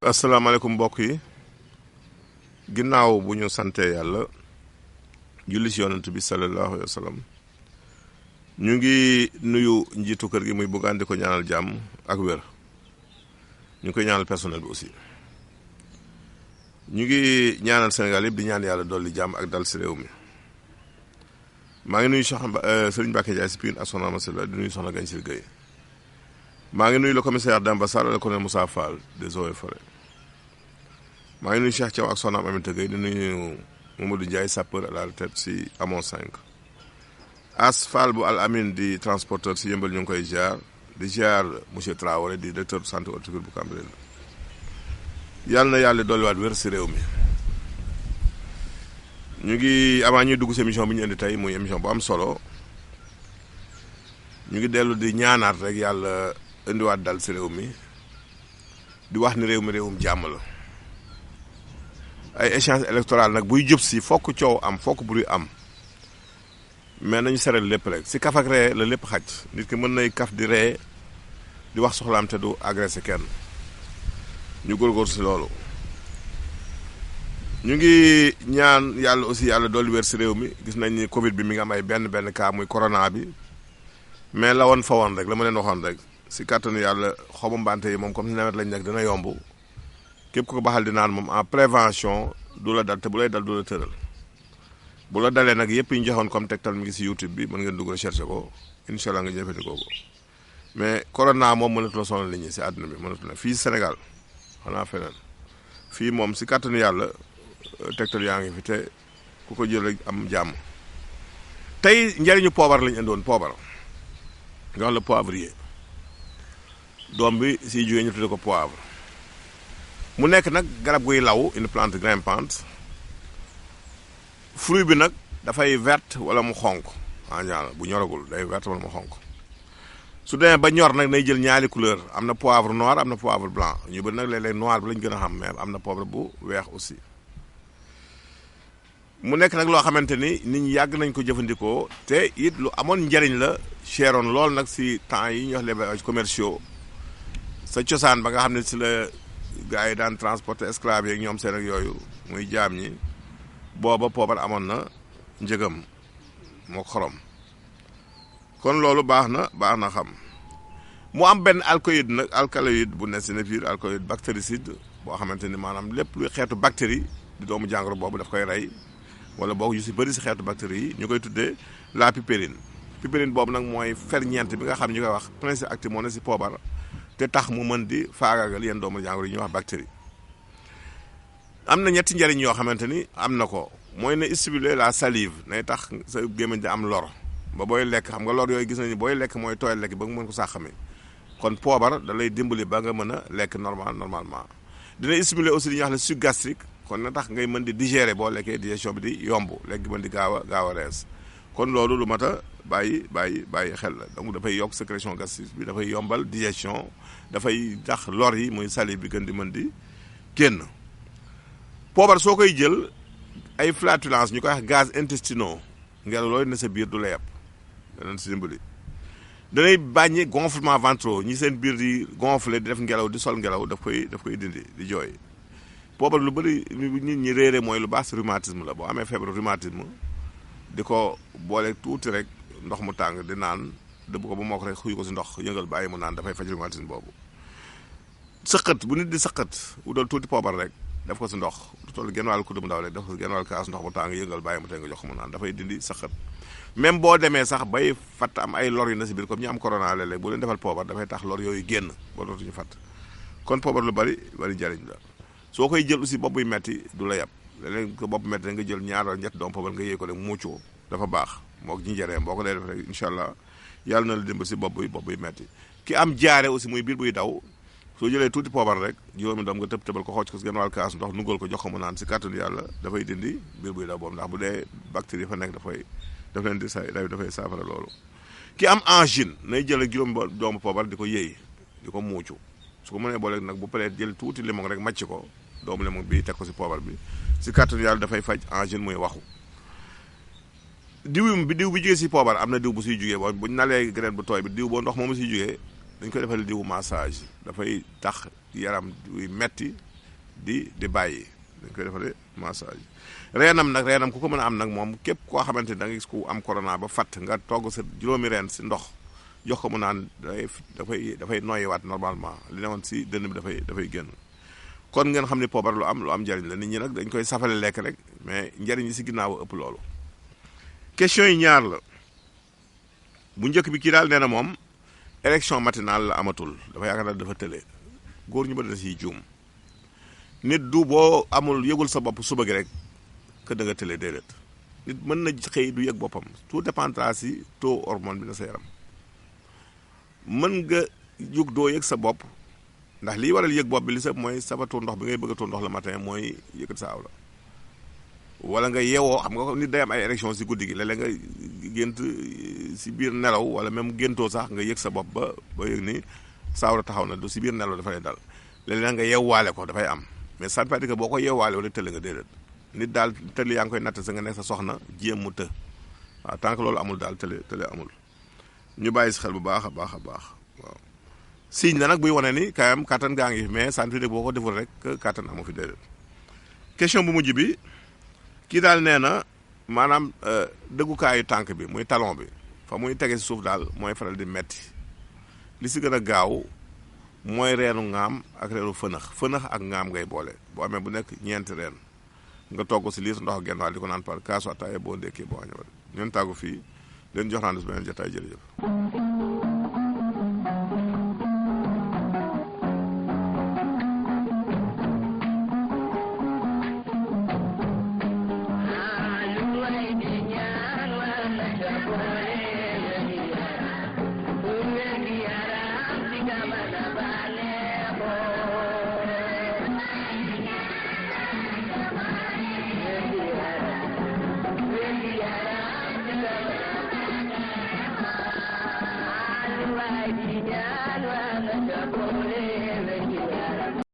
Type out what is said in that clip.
asalaamaaleykum mbokk yi ginnaaw bu ñu sante yàlla julli ci yonent bi sallallahu alayhi wa sallam ñu ngi nuyu njiitu kër gi muy Bougane di ko ñaanal jàmm ak wér ñu koy ñaanal personnel bi aussi ñu ngi ñaanal Sénégal yëpp di ñaan yàlla dolli jàmm ak dal ci réew mi maa ngi nuyu Serigne Mbacké Ndiaye si Pine ak Soxna Masela di nuyu Soxna Gagne Sil Gueye maa ngi nuyu le commissaire d'ambassade le colonel Moussa Fall des eaux et forêts maa ngi nuyu Cheikh Thiaw ak Soxna Aminata Gueye di nuyu Mamadou Ndiaye sapeur à la retraite si Amon 5 As Fall bu Al Amin di transporteur si Yëmbal ñu ngi koy ziar di ziar monsieur Traoré di directeur du centre horticole bu Cambérène yàlla na yàlla dolliwaat wér si réew mi ñu ngi avant ñuy dugg si émission bi ñu indi tey muy émission bu am solo ñu ngi dellu di ñaanaat rek yàlla indiwaat dal si réew mi di wax ni réew mi réewum jàmm la ay échéance électorale nag buy jub si fokk coow am fokk bruit am mais nañu seral lépp rek si kaf ak ree la lépp xaj nit ki mën nay kaf di ree di wax soxlaam te du agressé kenn ñu góorgóor si loolu ñu ngi ñaan yàlla aussi yàlla dolli wér si réew mi gis nañ ni Covid bi mi ngi am ay benn cas muy corona bi mais la woon fa woon rek la ma leen waxoon rek si kàttanu yàlla xobu mbante yi moom comme si nawet lañ nekk dina yomb képp ku ko baxal di naan moom en prévention du la dal te bu lay dal du la tëral bu la dalee nag yëpp yi ñu joxoon comme tegtal mi ngi si YouTube bi mën ngeen dugg recherche ko incha allah nga jëfandikoo ko mais corona moom mënatu la sonal nit ñi si àdduna bi mënatu na fii Sénégal xanaa feneen fii moom si kàttanu yàlla tegtal yaa ngi fi te ku ko jël rek am jàmm tey njëriñu poobar lañ indoon poobar nga wax la poivrier doom bi siy jógee ñu tudde ko poivre mu nekk nag garab guy law une plante grimpante fruit bi nag dafay verte wala mu xonk en général bu ñoragul day verte wala mu xonk su demee ba ñor nag nay jël ñaari couleur am na poivre noir am na poivre blanc ñu bëri nag léeg-léeg noir bi lañ gën a xam mais am na poivre bu weex aussi mu nekk nag loo xamante ni nit ñi yàgg nañ ko jëfandikoo te it lu amoon njariñ la cheroon lool nag si temps yi ñuy wax les commerciaux sa cosaan ba nga xam ne si la gars yi daan transporter esclaves yeeg ñoom seen ak yooyu muy jaam ñi booba poobar amoon na njëgam moo xorom kon loolu baax na xam mu am benn alcaloïde bu ne si ne biir alcaloïde bactéricide boo xamante ni maanaam lépp luy xeetu bactérie di doomu jàngoro boobu daf koy rey wala boog yu si bëri si xeetu bactéries yi ñu koy tuddee la piperine boobu nag mooy ferñeent bi nga xam ñu koy wax principe actif moo ne si poobar te tax mu mën di faagaagal yenn doomu jàngoro yi ñuy wax bactérie am na ñetti njariñ yoo xamante ni am na ko mooy ne stimuler la salive nay tax sa gémmiñ di am lor ba booy lekk xam nga lor yooyu gis nañu booy lekk mooy tooy lekk ba nga mën ko sàqami kon poobar da lay dimbali ba nga mën a lekk normalement dina stimuler aussi li ñuy wax le suc gastrique kon na tax ngay mën di digérer boo lekkee digestion bi di yomb lekk gi mën di gaaw a rees kon loolu lu mat a bàyyi xel la donc dafay yokk sécrétion gastrique bi dafay yombal digestion dafay tax lor yi muy salive bi gën di mën di génn poobar soo koy jël ay flatulence ñu koy wax gaz intestinaux ngelaw looy ne sa biir du la yàpp danañ si dimbali danay bàññi gonflement ventraux ñi seen biir di gonfler di def ngelaw di sol ngelaw daf koy dindi di jooy poobar lu bëri nit ñi réere mooy lu baax si rhumatisme la boo amee feebaru rhumatisme di ko boole tuuti rek ndox mu tàng di naan dëbb ko ba moo ko rek xuy ko si ndox yëngal bàyyi mu naan dafay faj rhumatisme boobu sëqat bu nit di sëqat wutal tuuti poobar rek def ko si ndox lu toll genn wàllu kuddu mu ndaw rek def ko si genn wàllu kaas ndox mu tàng yëngal bàyyi mu tey nga jox ko mu naan dafay dindi sëqat même boo demee sax bay fatt am ay lor yu na si biir comme ñu am corona léeg-léeg bu leen defal poobar dafay tax lor yooyu génn ba dootuñu fatt kon poobar lu bari njariñ la soo koy jël aussi bopp buy metti du la yàpp léeg-léeg ko bopp metti nga jël ñaar wala ñett doom poobar nga yéey ko rek muccoo dafa baax mook jinjëreem boo ko dee def rek incha allah yàlla na la dimbali si bopp buy metti ki am jaare aussi muy biir buy daw soo jëlee tuuti poobar rek juróomi doom nga tëbal ko xooj ko si genn wàll kaas ndox nugal ko jox ko mu naan si kàttanu yàlla dafay dindi biir buy daw boobu ndax bu dee bactérie fa nekk dafay saafara loolu ki am angine nay jël ak juróomi doomu poobar di ko yéey di ko muucu su ko mënee boole nag bu paree jël tuuti limon rek màcc ko doomu limon bi teg ko si poobar bi si kàttanu yàlla dafay faj angine muy waxu diw bi jógee si poobar am na diw bu siy jógee buñ nalee graine bu tooy bi diw boo ndox moomu siy jógee dañ koy defal diwu massage dafay tax yaram duy metti di bàyyi dañ koy defal massage. reenam ku ko mën a am nag moom képp koo xamante ni da nga gis ku am corona ba fatt nga togg sa juróomi reen si ndox jox ko mu naan dafay noyyiwaat normalement li ne woon si dënn bi dafay génn. kon ngeen xam ni poobar lu am njariñ la nit ñi nag dañ koy safale lekk rek mais njariñ yi si ginnaaw ëpp loolu. question yi ñaar la bu njëkk bi kii daal nee na moom érection matinale la amatul dafa yaakaar daal dafa tële góor ñu bëri da siy juum nit du boo amul yëgul sa bopp suba gi rek que da nga tële déedéet nit mën na xëy du yëg boppam tout dépendra si taux hormone bi na sa yaram mën nga jug doo yëg sa bopp ndax lii waral yëg bopp bi li sa mooy saba tuur ndox bi ngay bëgg a tuur ndox le matin mooy yëkkat sa awla wala nga yeewoo xam nga nit day am ay érection si guddi gi léeg-léeg nga gént si biir nelaw wala même géntoo sax nga yëg sa bopp ba yëg ni saawra taxaw na du si biir nelaw dafay dal léeg-léeg nga yeewwaale ko dafay am mais ça ne veut pas dire que boo ko yeewwaale wala tëll nga déedéet nit daal tëll yaa ngi koy natt sa nga nekk sa soxna jéem mu të waaw tant que loolu amul daal tële amul ñu bàyyi si xel bu baax a baax waaw signe la nag buy wane ni quand même kattan gaa ngi fi mais ça ne veut dire boo ko deful rek kattan amu fi déedéet. question bu mujj bi kii daal nee na maanaam dëggukaayu tànk bi muy talon bi fa muy tege si suuf daal mooy faral di metti li si gën a gaaw mooy reenu ŋaam ak reenu fënax ak ŋaam ngay boole boo amee bu nekk ñeenti reen nga togg si liir ndox genn wàll di ko naan par kaasu ataaya boo ndekkee boo añëwal ñun tàggu fii leen jox naan beneen jotaay jërëjëf